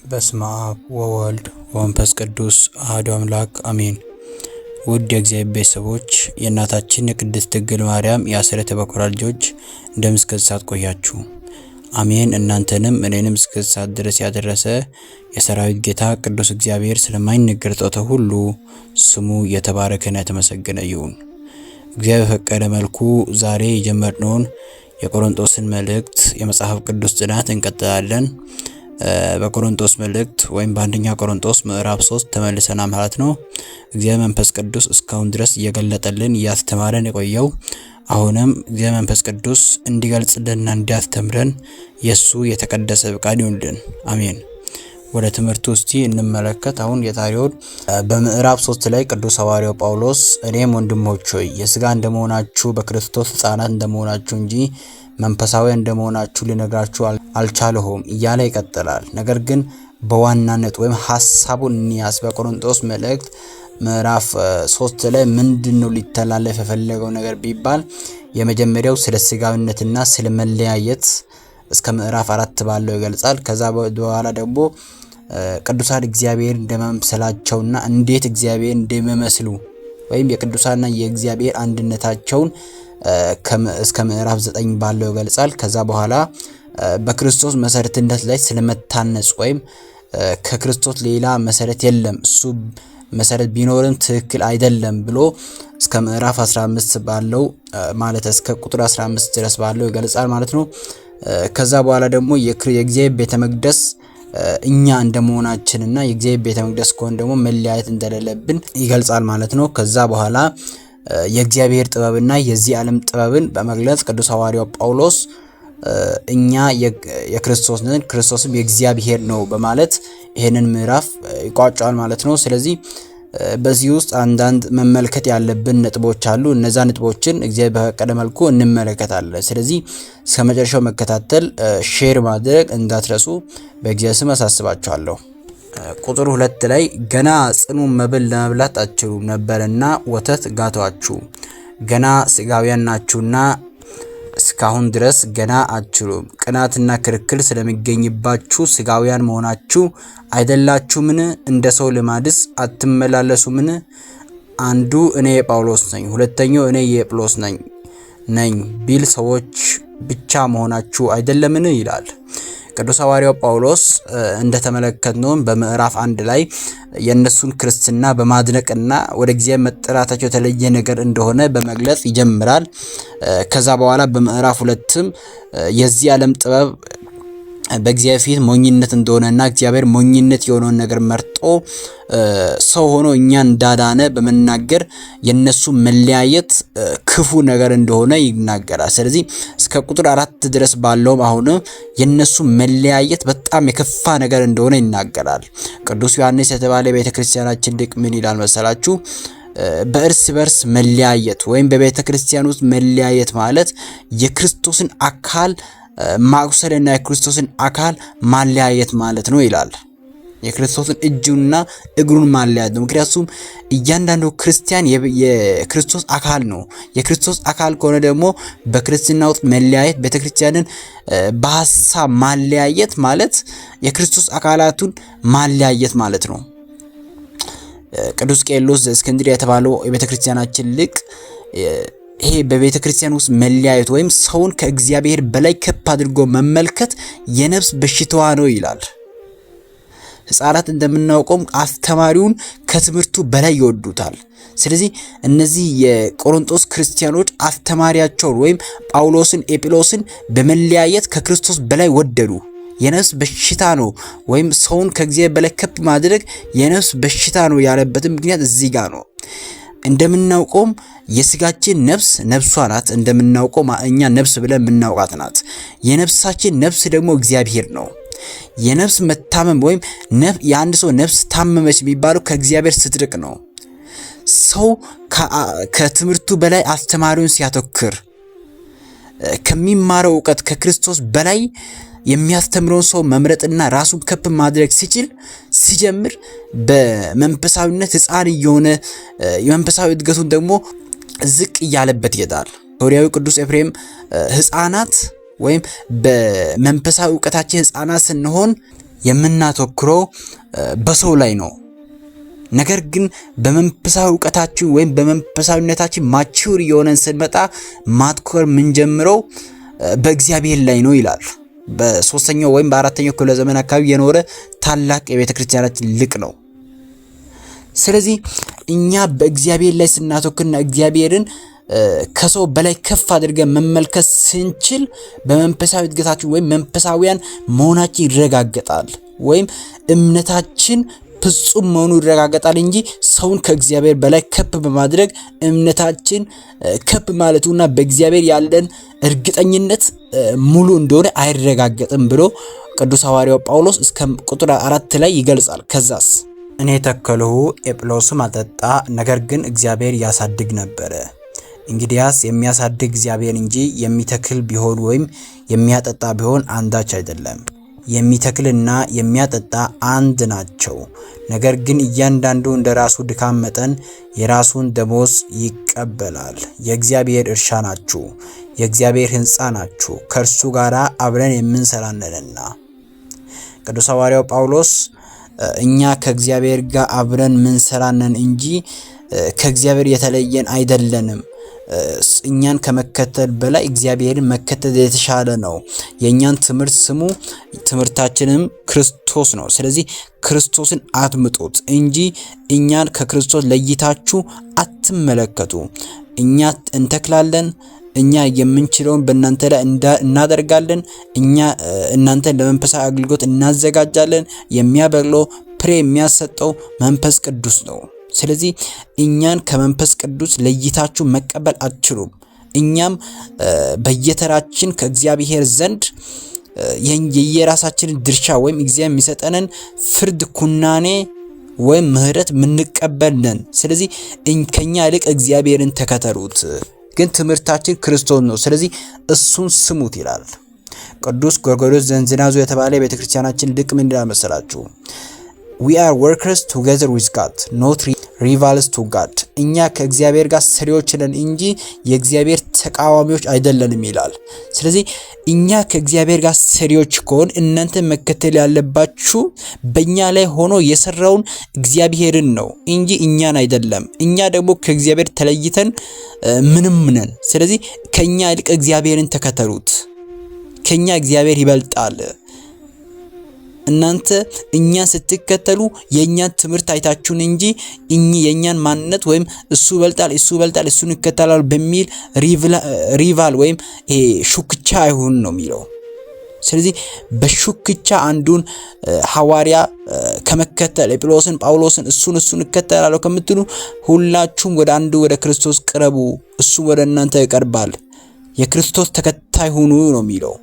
በስመ አብ ወወልድ ወመንፈስ ቅዱስ አሐዱ አምላክ አሜን። ውድ የእግዚአብሔር ቤተሰቦች፣ የእናታችን የቅድስት ድንግል ማርያም የአስራት የበኩራት ልጆች፣ እንደምን እስከዚህ ሰዓት ቆያችሁ? አሜን። እናንተንም እኔንም እስከዚህ ሰዓት ድረስ ያደረሰ የሰራዊት ጌታ ቅዱስ እግዚአብሔር ስለማይነገር ስጦታው ሁሉ ስሙ የተባረከና የተመሰገነ ይሁን። እግዚአብሔር በፈቀደ መልኩ ዛሬ የጀመርነውን የቆሮንቶስን መልእክት የመጽሐፍ ቅዱስ ጥናት እንቀጥላለን። በቆሮንቶስ መልእክት ወይም በአንደኛ ቆሮንቶስ ምዕራፍ 3 ተመልሰናል ማለት ነው። እግዚአብሔር መንፈስ ቅዱስ እስካሁን ድረስ እየገለጠልን እያስተማረን የቆየው፣ አሁንም እግዚአብሔር መንፈስ ቅዱስ እንዲገልጽልንና እንዲያስተምረን የእሱ የተቀደሰ ፍቃድ ይሁንልን። አሜን። ወደ ትምህርቱ እስቲ እንመለከት። አሁን የዛሬውን በምዕራፍ 3 ላይ ቅዱስ ሐዋርያው ጳውሎስ "እኔም ወንድሞች ሆይ፣ የሥጋ እንደመሆናችሁ፣ በክርስቶስ ሕፃናት እንደመሆናችሁ እንጂ መንፈሳዊ እንደመሆናችሁ ልነግራችሁ አልቻልሁም" እያለ ይቀጥላል። ነገር ግን በዋናነት ወይም ሀሳቡን እንያዝ። በቆሮንቶስ መልእክት ምዕራፍ 3 ላይ ምንድን ነው ሊተላለፍ የፈለገው ነገር ቢባል፣ የመጀመሪያው ስለ ስጋዊነትና ስለ መለያየት እስከ ምዕራፍ 4 ባለው ይገልጻል። ከዛ በኋላ ደግሞ ቅዱሳን እግዚአብሔር እንደመምሰላቸውና እንዴት እግዚአብሔር እንደሚመስሉ ወይም የቅዱሳንና የእግዚአብሔር አንድነታቸውን እስከ ምዕራፍ 9 ባለው ይገልጻል። ከዛ በኋላ በክርስቶስ መሰረትነት ላይ ስለመታነጽ ወይም ከክርስቶስ ሌላ መሰረት የለም፣ እሱ መሰረት ቢኖርም ትክክል አይደለም ብሎ እስከ ምዕራፍ 15 ባለው፣ ማለት እስከ ቁጥር 15 ድረስ ባለው ይገልጻል ማለት ነው። ከዛ በኋላ ደግሞ የእግዚአብሔር ቤተ መቅደስ እኛ እንደመሆናችንና የእግዚአብሔር ቤተ መቅደስ ከሆን ደግሞ መለያየት እንደሌለብን ይገልጻል ማለት ነው። ከዛ በኋላ የእግዚአብሔር ጥበብና የዚህ ዓለም ጥበብን በመግለጽ ቅዱስ ሐዋርያው ጳውሎስ እኛ የክርስቶስ ነን፣ ክርስቶስም የእግዚአብሔር ነው በማለት ይሄንን ምዕራፍ ይቋጫል ማለት ነው። ስለዚህ በዚህ ውስጥ አንዳንድ መመልከት ያለብን ነጥቦች አሉ። እነዛ ነጥቦችን እግዚአብሔር በፈቀደ መልኩ እንመለከታለን። ስለዚህ እስከ መጨረሻው መከታተል፣ share ማድረግ እንዳትረሱ በእግዚአብሔር ስም አሳስባችኋለሁ። ቁጥር 2 ላይ "ገና ጽኑ መብል ለመብላት አትችሉም ነበርና ወተት ጋቷችሁ፣ ገና ስጋውያን ናችሁና እስካሁን ድረስ ገና አትችሉም። ቅናትና ክርክር ስለሚገኝባችሁ ስጋውያን መሆናችሁ አይደላችሁምን? እንደ ሰው ልማድስ አትመላለሱምን? አንዱ እኔ የጳውሎስ ነኝ፣ ሁለተኛው እኔ የአጵሎስ ነኝ ቢል ሰዎች ብቻ መሆናችሁ አይደለምን?" ይላል። ቅዱስ ሐዋርያው ጳውሎስ እንደተመለከትነው በምዕራፍ 1 ላይ የእነሱን ክርስትና በማድነቅና ወደ እግዚአብሔር መጠራታቸው የተለየ ነገር እንደሆነ በመግለጽ ይጀምራል። ከዛ በኋላ በምዕራፍ 2ም የዚህ ዓለም ጥበብ በእግዚአብሔር ፊት ሞኝነት እንደሆነና እግዚአብሔር ሞኝነት የሆነውን ነገር መርጦ ሰው ሆኖ እኛን እንዳዳነ በመናገር የነሱ መለያየት ክፉ ነገር እንደሆነ ይናገራል። ስለዚህ እስከ ቁጥር 4 ድረስ ባለውም አሁንም የነሱ መለያየት በጣም የከፋ ነገር እንደሆነ ይናገራል። ቅዱስ ዮሐንስ የተባለ የቤተ ክርስቲያናችን ሊቅ ምን ይላል መሰላችሁ? በእርስ በርስ መለያየት ወይም በቤተ ክርስቲያን ውስጥ መለያየት ማለት የክርስቶስን አካል ማቁሰልና የክርስቶስን አካል ማለያየት ማለት ነው ይላል። የክርስቶስን እጁንና እግሩን ማለያየት ነው። ምክንያቱም እያንዳንዱ ክርስቲያን የክርስቶስ አካል ነው። የክርስቶስ አካል ከሆነ ደግሞ በክርስትና ውስጥ መለያየት፣ ቤተክርስቲያንን በሀሳብ ማለያየት ማለት የክርስቶስ አካላቱን ማለያየት ማለት ነው። ቅዱስ ቄርሎስ ዘእስክንድርያ የተባለው የቤተክርስቲያናችን ሊቅ ይሄ በቤተ ክርስቲያን ውስጥ መለያየት ወይም ሰውን ከእግዚአብሔር በላይ ከፍ አድርጎ መመልከት የነፍስ በሽታዋ ነው ይላል። ሕፃናት እንደምናውቀውም አስተማሪውን ከትምህርቱ በላይ ይወዱታል። ስለዚህ እነዚህ የቆሮንቶስ ክርስቲያኖች አስተማሪያቸውን ወይም ጳውሎስን፣ ኤጲሎስን በመለያየት ከክርስቶስ በላይ ወደዱ። የነፍስ በሽታ ነው ወይም ሰውን ከእግዚአብሔር በላይ ከፍ ማድረግ የነፍስ በሽታ ነው ያለበትን ምክንያት እዚህ ጋር ነው። እንደምናውቀውም የስጋችን ነፍስ ነፍሷ ናት። እንደምናውቀው እኛ ነፍስ ብለን የምናውቃት ናት። የነፍሳችን ነፍስ ደግሞ እግዚአብሔር ነው። የነፍስ መታመም ወይም የአንድ ሰው ነፍስ ታመመች የሚባለው ከእግዚአብሔር ስትርቅ ነው። ሰው ከትምህርቱ በላይ አስተማሪውን ሲያተኩር፣ ከሚማረው እውቀት ከክርስቶስ በላይ የሚያስተምረውን ሰው መምረጥና ራሱን ከፍ ማድረግ ሲችል፣ ሲጀምር በመንፈሳዊነት ሕፃን እየሆነ የመንፈሳዊ እድገቱን ደግሞ ዝቅ እያለበት ይሄዳል። ሶርያዊ ቅዱስ ኤፍሬም ሕፃናት ወይም በመንፈሳዊ እውቀታችን ሕፃናት ስንሆን የምናተኩረው በሰው ላይ ነው። ነገር ግን በመንፈሳዊ እውቀታችን ወይም በመንፈሳዊነታችን mature እየሆነን ስንመጣ ማትኮር የምንጀምረው በእግዚአብሔር ላይ ነው ይላል። በሶስተኛው ወይም በአራተኛው ክፍለ ዘመን አካባቢ የኖረ ታላቅ የቤተ ክርስቲያናችን ሊቅ ነው። ስለዚህ እኛ በእግዚአብሔር ላይ ስናተኩርና እግዚአብሔርን ከሰው በላይ ከፍ አድርገን መመልከት ስንችል በመንፈሳዊ እድገታችን ወይም መንፈሳዊያን መሆናችን ይረጋገጣል፣ ወይም እምነታችን ፍጹም መሆኑ ይረጋገጣል እንጂ ሰውን ከእግዚአብሔር በላይ ከፍ በማድረግ እምነታችን ከፍ ማለቱና በእግዚአብሔር ያለን እርግጠኝነት ሙሉ እንደሆነ አይረጋገጥም ብሎ ቅዱስ ሐዋርያው ጳውሎስ እስከ ቁጥር 4 ላይ ይገልጻል። ከዛስ እኔ ተከልሁ፣ ኤጵሎስም አጠጣ፣ ነገር ግን እግዚአብሔር ያሳድግ ነበረ። እንግዲያስ የሚያሳድግ እግዚአብሔር እንጂ የሚተክል ቢሆን ወይም የሚያጠጣ ቢሆን አንዳች አይደለም። የሚተክልና የሚያጠጣ አንድ ናቸው። ነገር ግን እያንዳንዱ እንደ ራሱ ድካም መጠን የራሱን ደሞዝ ይቀበላል። የእግዚአብሔር እርሻ ናችሁ፣ የእግዚአብሔር ሕንፃ ናችሁ፣ ከእርሱ ጋር አብረን የምንሰራ ነንና። ቅዱስ ሐዋርያው ጳውሎስ እኛ ከእግዚአብሔር ጋር አብረን ምንሰራ ነን እንጂ ከእግዚአብሔር የተለየን አይደለንም። እኛን ከመከተል በላይ እግዚአብሔርን መከተል የተሻለ ነው። የእኛን ትምህርት ስሙ፣ ትምህርታችንም ክርስቶስ ነው። ስለዚህ ክርስቶስን አድምጡት እንጂ እኛን ከክርስቶስ ለይታችሁ አትመለከቱ። እኛ እንተክላለን፣ እኛ የምንችለውን በእናንተ ላይ እናደርጋለን። እኛ እናንተን ለመንፈሳዊ አገልግሎት እናዘጋጃለን። የሚያበቅለው፣ ፍሬ የሚያሰጠው መንፈስ ቅዱስ ነው። ስለዚህ እኛን ከመንፈስ ቅዱስ ለይታችሁ መቀበል አትችሉም። እኛም በየተራችን ከእግዚአብሔር ዘንድ የየራሳችንን ድርሻ ወይም እግዚአብሔር የሚሰጠንን ፍርድ፣ ኩናኔ ወይም ምሕረት ምንቀበል ነን። ስለዚህ ከኛ ይልቅ እግዚአብሔርን ተከተሉት። ግን ትምህርታችን ክርስቶስ ነው። ስለዚህ እሱን ስሙት ይላል። ቅዱስ ጎርጎርዮስ ዘንዚናዙ የተባለ የቤተክርስቲያናችን ሊቅ ምን ይላል መሰላችሁ? "We are workers together with God, not rivals to God።" እኛ ከእግዚአብሔር ጋር ሰሪዎች ነን እንጂ የእግዚአብሔር ተቃዋሚዎች አይደለንም ይላል። ስለዚህ እኛ ከእግዚአብሔር ጋር ሰሪዎች ከሆን እናንተ መከተል ያለባችሁ በእኛ ላይ ሆኖ የሰራውን እግዚአብሔርን ነው እንጂ እኛን አይደለም። እኛ ደግሞ ከእግዚአብሔር ተለይተን ምንም ነን። ስለዚህ ከእኛ ይልቅ እግዚአብሔርን ተከተሉት። ከኛ እግዚአብሔር ይበልጣል። እናንተ እኛን ስትከተሉ የእኛን ትምህርት አይታችሁን እንጂ የእኛን ማንነት ወይም እሱ ይበልጣል፣ እሱ ይበልጣል፣ እሱን ይከተላሉ በሚል rival ወይም ይሄ ሹክቻ አይሁን ነው የሚለው። ስለዚህ በሹክቻ አንዱን ሐዋርያ ከመከተል፣ ኤጵሎስን፣ ጳውሎስን፣ እሱን እሱን እከተላለሁ ከምትሉ ሁላችሁም ወደ አንዱ ወደ ክርስቶስ ቅረቡ፣ እሱ ወደ እናንተ ይቀርባል። የክርስቶስ ተከታይ ሁኑ ነው የሚለው።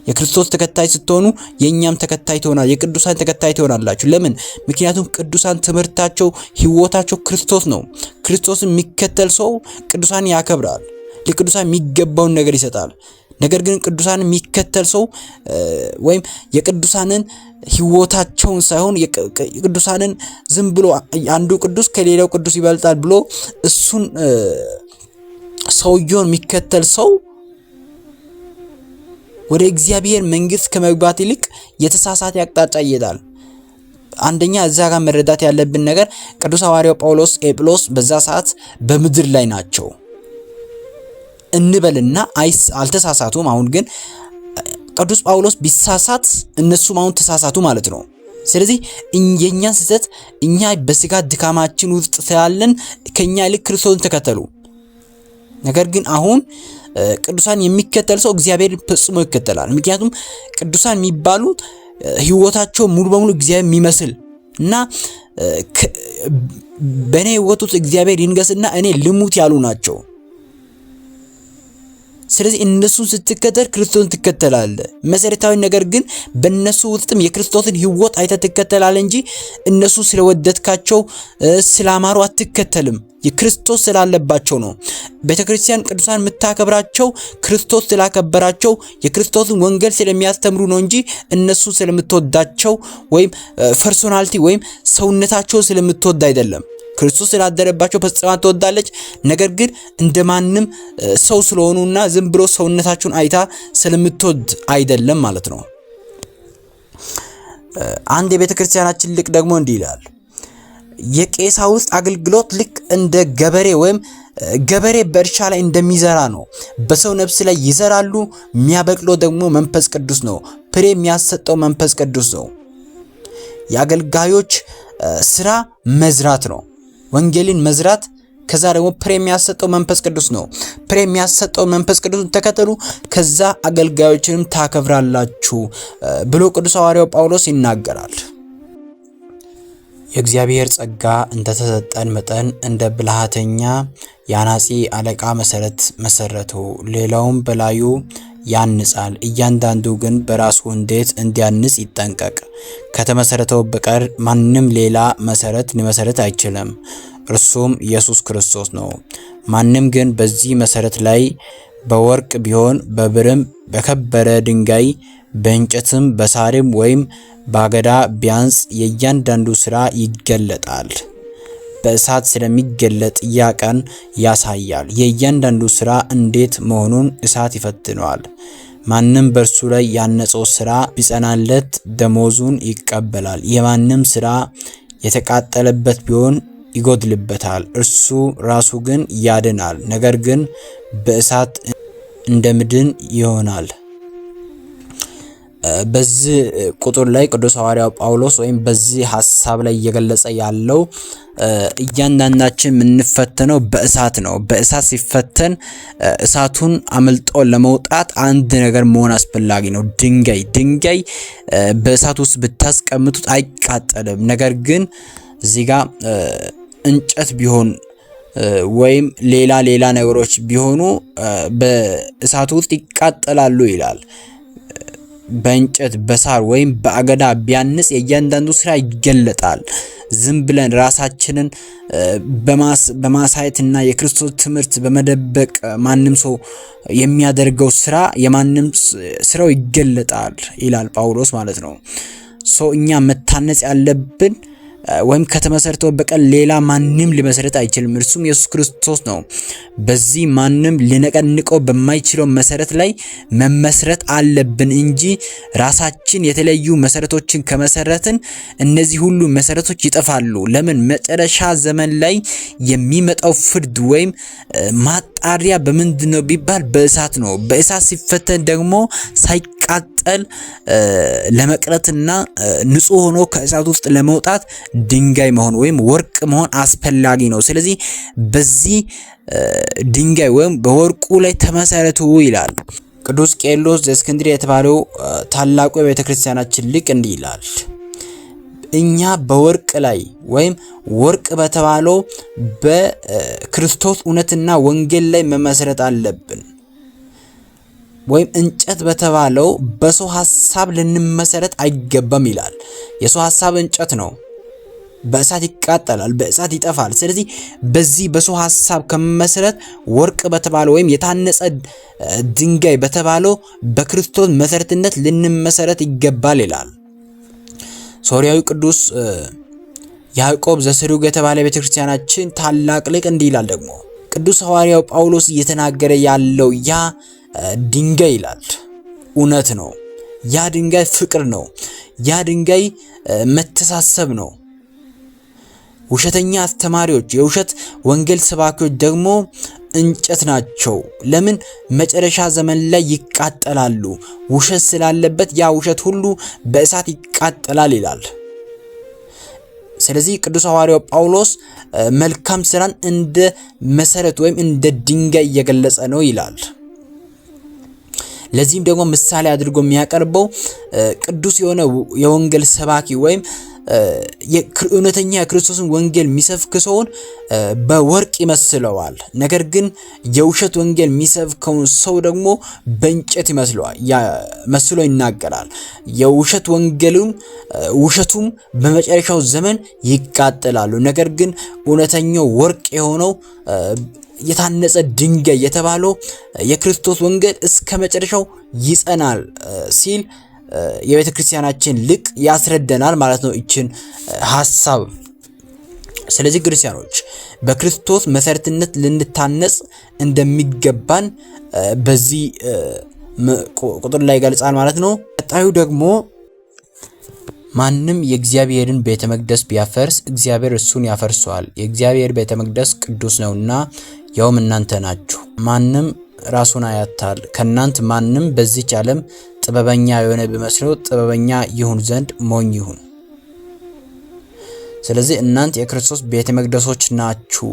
የክርስቶስ ተከታይ ስትሆኑ የእኛም ተከታይ ትሆናል፣ የቅዱሳን ተከታይ ትሆናላችሁ። ለምን? ምክንያቱም ቅዱሳን ትምህርታቸው፣ ሕይወታቸው ክርስቶስ ነው። ክርስቶስን የሚከተል ሰው ቅዱሳን ያከብራል፣ ለቅዱሳን የሚገባውን ነገር ይሰጣል። ነገር ግን ቅዱሳን የሚከተል ሰው ወይም የቅዱሳንን ሕይወታቸውን ሳይሆን የቅዱሳንን ዝም ብሎ አንዱ ቅዱስ ከሌላው ቅዱስ ይበልጣል ብሎ እሱን ሰውየውን የሚከተል ሰው ወደ እግዚአብሔር መንግስት ከመግባት ይልቅ የተሳሳተ አቅጣጫ ይሄዳል። አንደኛ እዛ ጋር መረዳት ያለብን ነገር ቅዱስ ሐዋርያው ጳውሎስ፣ ኤጵሎስ በዛ ሰዓት በምድር ላይ ናቸው እንበልና አልተሳሳቱም። አሁን ግን ቅዱስ ጳውሎስ ቢሳሳት እነሱም አሁን ተሳሳቱ ማለት ነው። ስለዚህ የእኛን ስህተት እኛ በስጋ ድካማችን ውስጥ ስላለን ከኛ ይልቅ ክርስቶስን ተከተሉ። ነገር ግን አሁን ቅዱሳን የሚከተል ሰው እግዚአብሔርን ፈጽሞ ይከተላል። ምክንያቱም ቅዱሳን የሚባሉት ህይወታቸው ሙሉ በሙሉ እግዚአብሔር የሚመስል እና በእኔ ህይወት ውስጥ እግዚአብሔር ይንገስና እኔ ልሙት ያሉ ናቸው። ስለዚህ እነሱን ስትከተል ክርስቶስን ትከተላለህ። መሰረታዊ ነገር ግን በእነሱ ውስጥም የክርስቶስን ህይወት አይተህ ትከተላለህ እንጂ እነሱ ስለወደድካቸው፣ ስላማሩ አትከተልም። የክርስቶስ ስላለባቸው ነው። ቤተ ክርስቲያን ቅዱሳን የምታከብራቸው ክርስቶስ ስላከበራቸው፣ የክርስቶስን ወንጌል ስለሚያስተምሩ ነው እንጂ እነሱ ስለምትወዳቸው ወይም personality ወይም ሰውነታቸው ስለምትወድ አይደለም። ክርስቶስ ስላደረባቸው ፈጽማ ትወዳለች። ነገር ግን እንደማንም ሰው ስለሆኑና ዝም ብሎ ሰውነታቸውን አይታ ስለምትወድ አይደለም ማለት ነው። አንድ የቤተ ክርስቲያናችን ሊቅ ደግሞ እንዲህ ይላል። የቄሳውስት አገልግሎት ልክ እንደ ገበሬ ወይም ገበሬ በእርሻ ላይ እንደሚዘራ ነው። በሰው ነፍስ ላይ ይዘራሉ፣ የሚያበቅለው ደግሞ መንፈስ ቅዱስ ነው። ፍሬ የሚያሰጠው መንፈስ ቅዱስ ነው። የአገልጋዮች ስራ መዝራት ነው፣ ወንጌልን መዝራት። ከዛ ደግሞ ፍሬ የሚያሰጠው መንፈስ ቅዱስ ነው። ፍሬ የሚያሰጠው መንፈስ ቅዱስን ተከተሉ፣ ከዛ አገልጋዮችንም ታከብራላችሁ ብሎ ቅዱስ ሐዋርያው ጳውሎስ ይናገራል። የእግዚአብሔር ጸጋ እንደተሰጠን መጠን እንደ ብልሃተኛ የአናጺ አለቃ መሰረት መሰረቱ፣ ሌላውም በላዩ ያንጻል። እያንዳንዱ ግን በራሱ እንዴት እንዲያንጽ ይጠንቀቅ። ከተመሰረተው በቀር ማንም ሌላ መሰረት ሊመሰረት አይችልም፣ እርሱም ኢየሱስ ክርስቶስ ነው። ማንም ግን በዚህ መሰረት ላይ በወርቅ ቢሆን በብርም በከበረ ድንጋይ በእንጨትም በሳርም ወይም በአገዳ ቢያንጽ የእያንዳንዱ ሥራ ይገለጣል። በእሳት ስለሚገለጥ ያ ቀን ያሳያል። የእያንዳንዱ ሥራ እንዴት መሆኑን እሳት ይፈትነዋል። ማንም በእርሱ ላይ ያነጸው ሥራ ቢጸናለት ደሞዙን ይቀበላል። የማንም ሥራ የተቃጠለበት ቢሆን ይጎድልበታል። እርሱ ራሱ ግን ያድናል፣ ነገር ግን በእሳት እንደምድን ይሆናል። በዚህ ቁጥር ላይ ቅዱስ ሐዋርያው ጳውሎስ ወይም በዚህ ሐሳብ ላይ እየገለጸ ያለው እያንዳንዳችን የምንፈተነው በእሳት ነው። በእሳት ሲፈተን እሳቱን አምልጦ ለመውጣት አንድ ነገር መሆን አስፈላጊ ነው። ድንጋይ ድንጋይ በእሳት ውስጥ ብታስቀምጡት አይቃጠልም። ነገር ግን እዚህ ጋር እንጨት ቢሆን ወይም ሌላ ሌላ ነገሮች ቢሆኑ በእሳቱ ውስጥ ይቃጠላሉ ይላል። በእንጨት በሳር ወይም በአገዳ ቢያንጽ የእያንዳንዱ ስራ ይገለጣል። ዝም ብለን ራሳችንን በማሳየትና የክርስቶስ ትምህርት በመደበቅ ማንም ሰው የሚያደርገው ስራ የማንም ስራው ይገለጣል ይላል ጳውሎስ ማለት ነው። ሰው እኛ መታነጽ ያለብን ወይም ከተመሰረተው በቀር ሌላ ማንም ሊመሰረት አይችልም። እርሱም ኢየሱስ ክርስቶስ ነው። በዚህ ማንም ሊነቀንቀው በማይችለው መሰረት ላይ መመስረት አለብን እንጂ ራሳችን የተለያዩ መሰረቶችን ከመሰረትን እነዚህ ሁሉ መሰረቶች ይጠፋሉ። ለምን? መጨረሻ ዘመን ላይ የሚመጣው ፍርድ ወይም ማጣሪያ በምንድን ነው ቢባል በእሳት ነው። በእሳት ሲፈተን ደግሞ ሳይቃጠል ለመቅረትና ንጹህ ሆኖ ከእሳት ውስጥ ለመውጣት ድንጋይ መሆን ወይም ወርቅ መሆን አስፈላጊ ነው። ስለዚህ በዚህ ድንጋይ ወይም በወርቁ ላይ ተመሰረቱ ይላል። ቅዱስ ቄርሎስ ዘእስክንድርያ የተባለው ታላቁ የቤተ ክርስቲያናችን ሊቅ እንዲህ ይላል። እኛ በወርቅ ላይ ወይም ወርቅ በተባለው በክርስቶስ እውነትና ወንጌል ላይ መመስረት አለብን። ወይም እንጨት በተባለው በሰው ሐሳብ ልንመሰረት አይገባም ይላል። የሰው ሐሳብ እንጨት ነው። በእሳት ይቃጠላል፣ በእሳት ይጠፋል። ስለዚህ በዚህ በሰው ሐሳብ ከመሰረት ወርቅ በተባለው ወይም የታነጸ ድንጋይ በተባለው በክርስቶስ መሰረትነት ልንመሰረት ይገባል ይላል። ሶርያዊ ቅዱስ ያዕቆብ ዘስሩግ የተባለ ቤተክርስቲያናችን ታላቅ ሊቅ እንዲህ ይላል። ደግሞ ቅዱስ ሐዋርያው ጳውሎስ እየተናገረ ያለው ያ ድንጋይ ይላል እውነት ነው። ያ ድንጋይ ፍቅር ነው። ያ ድንጋይ መተሳሰብ ነው። ውሸተኛ አስተማሪዎች፣ የውሸት ወንጌል ሰባኪዎች ደግሞ እንጨት ናቸው። ለምን? መጨረሻ ዘመን ላይ ይቃጠላሉ። ውሸት ስላለበት ያ ውሸት ሁሉ በእሳት ይቃጠላል ይላል። ስለዚህ ቅዱስ ሐዋርያው ጳውሎስ መልካም ስራን እንደ መሰረት ወይም እንደ ድንጋይ እየገለጸ ነው ይላል። ለዚህም ደግሞ ምሳሌ አድርጎ የሚያቀርበው ቅዱስ የሆነ የወንጌል ሰባኪ ወይም እውነተኛ የክርስቶስን ወንጌል የሚሰብክ ሰውን በወርቅ ይመስለዋል። ነገር ግን የውሸት ወንጌል የሚሰብከውን ሰው ደግሞ በእንጨት ይመስለዋል መስሎ ይናገራል። የውሸት ወንጌሉም ውሸቱም በመጨረሻው ዘመን ይቃጠላሉ። ነገር ግን እውነተኛው ወርቅ የሆነው የታነጸ ድንጋይ የተባለው የክርስቶስ ወንጌል እስከ መጨረሻው ይጸናል ሲል የቤተ ክርስቲያናችን ሊቅ ያስረደናል ማለት ነው ይችን ሀሳብ። ስለዚህ ክርስቲያኖች በክርስቶስ መሰረትነት ልንታነጽ እንደሚገባን በዚህ ቁጥር ላይ ይገልጻል ማለት ነው። ቀጣዩ ደግሞ ማንም የእግዚአብሔርን ቤተ መቅደስ ቢያፈርስ እግዚአብሔር እሱን ያፈርሰዋል። የእግዚአብሔር ቤተ መቅደስ ቅዱስ ነውና ያውም እናንተ ናችሁ። ማንም ራሱን አያታል። ከእናንት ማንም በዚች ዓለም ጥበበኛ የሆነ ቢመስለው ጥበበኛ ይሁን ዘንድ ሞኝ ይሁን። ስለዚህ እናንተ የክርስቶስ ቤተ መቅደሶች ናችሁ።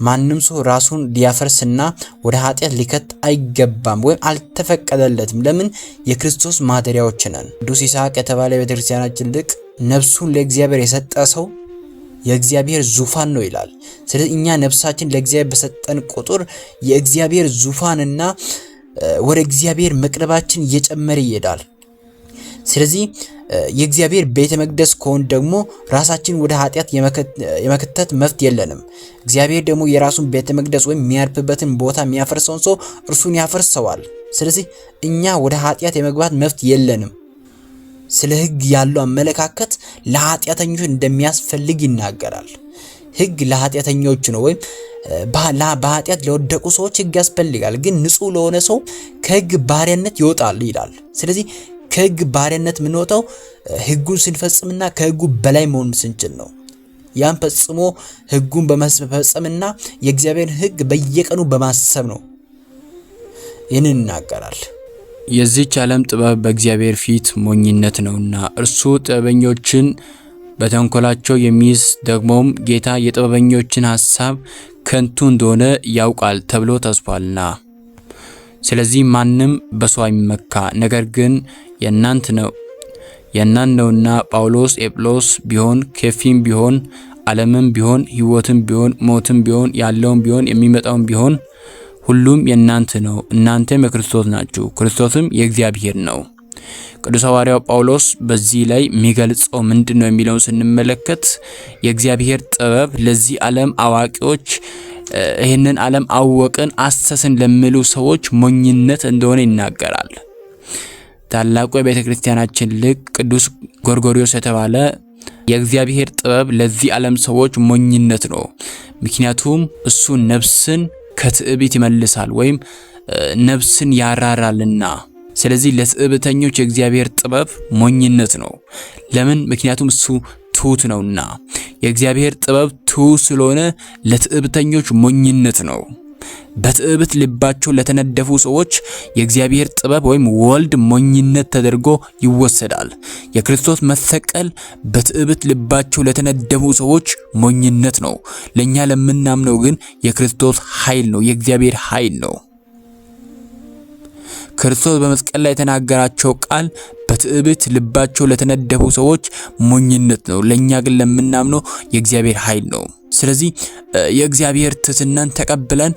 ማንም ሰው ራሱን ሊያፈርስና ወደ ኃጢአት ሊከት አይገባም ወይም አልተፈቀደለትም። ለምን? የክርስቶስ ማደሪያዎች ነን። ቅዱስ ይስሐቅ የተባለ የቤተክርስቲያናችን ሊቅ ነፍሱን ለእግዚአብሔር የሰጠ ሰው የእግዚአብሔር ዙፋን ነው ይላል። ስለዚህ እኛ ነፍሳችን ለእግዚአብሔር በሰጠን ቁጥር የእግዚአብሔር ዙፋንና ወደ እግዚአብሔር መቅረባችን እየጨመረ ይሄዳል። ስለዚህ የእግዚአብሔር ቤተ መቅደስ ከሆን ደግሞ ራሳችን ወደ ኃጢአት የመክተት መብት የለንም። እግዚአብሔር ደግሞ የራሱን ቤተ መቅደስ ወይም የሚያርፍበትን ቦታ የሚያፈርሰውን ሰው እርሱን ያፈርሰዋል። ስለዚህ እኛ ወደ ኃጢአት የመግባት መብት የለንም። ስለ ሕግ ያለው አመለካከት ለኃጢአተኞች እንደሚያስፈልግ ይናገራል። ሕግ ለኃጢአተኞች ነው ወይም በኃጢአት ለወደቁ ሰዎች ሕግ ያስፈልጋል። ግን ንጹሕ ለሆነ ሰው ከሕግ ባሪያነት ይወጣል ይላል። ስለዚህ ከሕግ ባሪያነት የምንወጣው ሕጉን ስንፈጽምና ከሕጉ በላይ መሆን ስንችል ነው። ያን ፈጽሞ ሕጉን በመፈጸምና የእግዚአብሔርን ሕግ በየቀኑ በማሰብ ነው። ይህንን ይናገራል። የዚህች ዓለም ጥበብ በእግዚአብሔር ፊት ሞኝነት ነውና እርሱ ጥበበኞችን በተንኮላቸው የሚይዝ ደግሞም ጌታ የጥበበኞችን ሐሳብ ከንቱ እንደሆነ ያውቃል ተብሎ ተጽፏልና። ስለዚህ ማንም በሰው አይመካ፣ ነገር ግን የእናንት ነው የእናንት ነውና ጳውሎስ ኤጵሎስ ቢሆን ኬፊም ቢሆን ዓለምም ቢሆን ሕይወትም ቢሆን ሞትም ቢሆን ያለውም ቢሆን የሚመጣውም ቢሆን ሁሉም የእናንተ ነው። እናንተም የክርስቶስ ናችሁ፣ ክርስቶስም የእግዚአብሔር ነው። ቅዱስ ሐዋርያው ጳውሎስ በዚህ ላይ የሚገልጸው ምንድን ነው የሚለውን ስንመለከት የእግዚአብሔር ጥበብ ለዚህ ዓለም አዋቂዎች ይህንን ዓለም አወቅን አሰስን ለሚሉ ሰዎች ሞኝነት እንደሆነ ይናገራል። ታላቁ የቤተ ክርስቲያናችን ሊቅ ቅዱስ ጎርጎርዮስ የተባለ የእግዚአብሔር ጥበብ ለዚህ ዓለም ሰዎች ሞኝነት ነው፣ ምክንያቱም እሱ ነፍስን ከትዕቢት ይመልሳል ወይም ነፍስን ያራራልና። ስለዚህ ለትዕቢተኞች የእግዚአብሔር ጥበብ ሞኝነት ነው። ለምን? ምክንያቱም እሱ ትሁት ነውና። የእግዚአብሔር ጥበብ ትሁት ስለሆነ ለትዕቢተኞች ሞኝነት ነው። በትዕቢት ልባቸው ለተነደፉ ሰዎች የእግዚአብሔር ጥበብ ወይም ወልድ ሞኝነት ተደርጎ ይወሰዳል። የክርስቶስ መሰቀል በትዕቢት ልባቸው ለተነደፉ ሰዎች ሞኝነት ነው። ለኛ ለምናምነው ግን የክርስቶስ ኃይል ነው፣ የእግዚአብሔር ኃይል ነው። ክርስቶስ በመስቀል ላይ የተናገራቸው ቃል በትዕቢት ልባቸው ለተነደፉ ሰዎች ሞኝነት ነው። ለኛ ግን ለምናምነው የእግዚአብሔር ኃይል ነው። ስለዚህ የእግዚአብሔር ትሕትናን ተቀብለን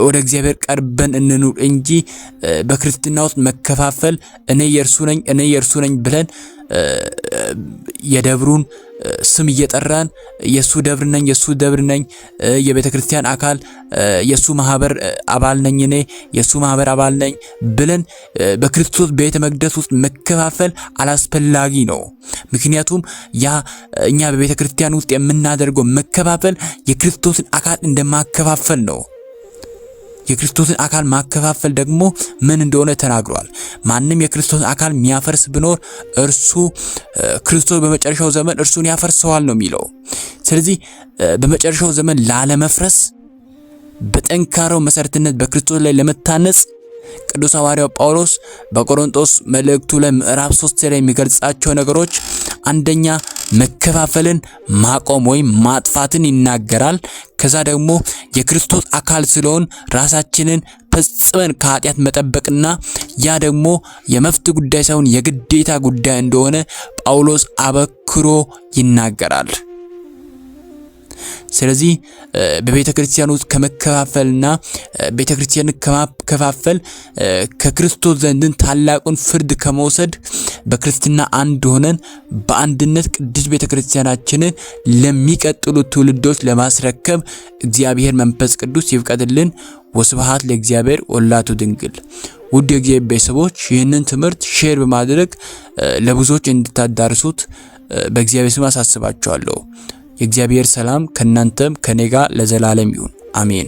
ወደ እግዚአብሔር ቀርበን እንኑር እንጂ በክርስትና ውስጥ መከፋፈል እኔ የእርሱ ነኝ እኔ የእርሱ ነኝ ብለን የደብሩን ስም እየጠራን የሱ ደብር ነኝ የሱ ደብር ነኝ፣ የቤተ ክርስቲያን አካል የሱ ማህበር አባል ነኝ እኔ የሱ ማህበር አባል ነኝ ብለን በክርስቶስ ቤተ መቅደስ ውስጥ መከፋፈል አላስፈላጊ ነው። ምክንያቱም ያ እኛ በቤተ ክርስቲያን ውስጥ የምናደርገው መከፋፈል የክርስቶስን አካል እንደማከፋፈል ነው። የክርስቶስን አካል ማከፋፈል ደግሞ ምን እንደሆነ ተናግሯል። ማንም የክርስቶስን አካል የሚያፈርስ ቢኖር እርሱ ክርስቶስ በመጨረሻው ዘመን እርሱን ያፈርሰዋል ነው የሚለው። ስለዚህ በመጨረሻው ዘመን ላለመፍረስ በጠንካራው መሰረትነት በክርስቶስ ላይ ለመታነጽ ቅዱስ ሐዋርያው ጳውሎስ በቆሮንቶስ መልእክቱ ላይ ምዕራፍ 3 ላይ የሚገልጻቸው ነገሮች አንደኛ መከፋፈልን ማቆም ወይም ማጥፋትን ይናገራል። ከዛ ደግሞ የክርስቶስ አካል ስለሆን ራሳችንን ፈጽመን ከኃጢአት መጠበቅና ያ ደግሞ የመፍት ጉዳይ ሳይሆን የግዴታ ጉዳይ እንደሆነ ጳውሎስ አበክሮ ይናገራል። ስለዚህ በቤተ ክርስቲያን ውስጥ ከመከፋፈልና ቤተ ክርስቲያንን ከማከፋፈል ከክርስቶስ ዘንድን ታላቁን ፍርድ ከመውሰድ በክርስትና አንድ ሆነን በአንድነት ቅድስት ቤተ ክርስቲያናችንን ለሚቀጥሉ ትውልዶች ለማስረከብ እግዚአብሔር መንፈስ ቅዱስ ይፍቀድልን። ወስብሐት ለእግዚአብሔር ወለወላዲቱ ድንግል። ውድ የእግዚአብሔር ቤተሰቦች ይህንን ትምህርት share በማድረግ ለብዙዎች እንድታዳርሱት በእግዚአብሔር ስም አሳስባችኋለሁ። የእግዚአብሔር ሰላም ከእናንተም ከኔ ጋር ለዘላለም ይሁን፣ አሜን።